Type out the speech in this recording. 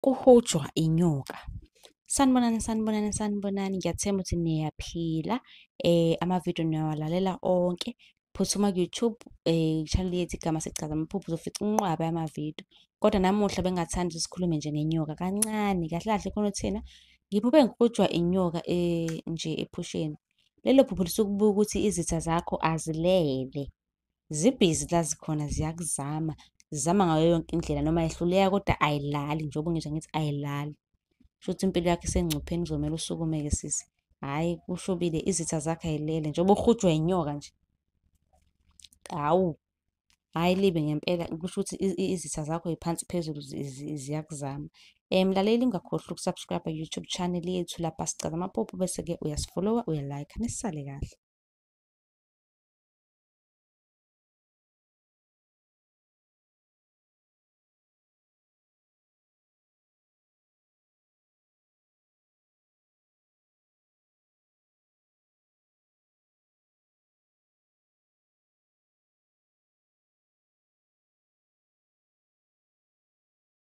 Kuhujwa inyoka. Sanibonani, sanibonani, sanibonani. Ngiyathemba ukuthi niyaphila. Amavidiyo niyawalalela onke. Phuthuma ku-YouTube, channel yethu igama Sichaza Amaphupho, uzofica inqwaba yamavidiyo. Kodwa namuhla bengingathanda ukuthi sikhulume nje ngenyoka kancane. Kahle kahle khona thina ngiphuphe ngihujwa inyoka nje ephusheni. Lelo phupho lisuke kubuka ukuthi izitha zakho azilele. Zibhizi la zikhona ziyakuzama, zizama ngayo yonke indlela noma yehluleka kodwa ayilali njengoba ngizwa ngithi ayilali. Kusho ukuthi impilo yakho isengcupheni kuzomele usukume-ke sisi. Hhayi kushubile izitha zakho ay'lele njengoba uhujwa inyoka nje. Hawu, hhayi libi ngempela kusho ukuthi izitha zakho y'phansi phezulu ziyakuzama. Mlaleli ungakhohlwa uku-subscribe-a YouTube channel yethu lapha sichaza amaphupho bese-ke uyasi-follow-a, uya-like-a, nisale kahle.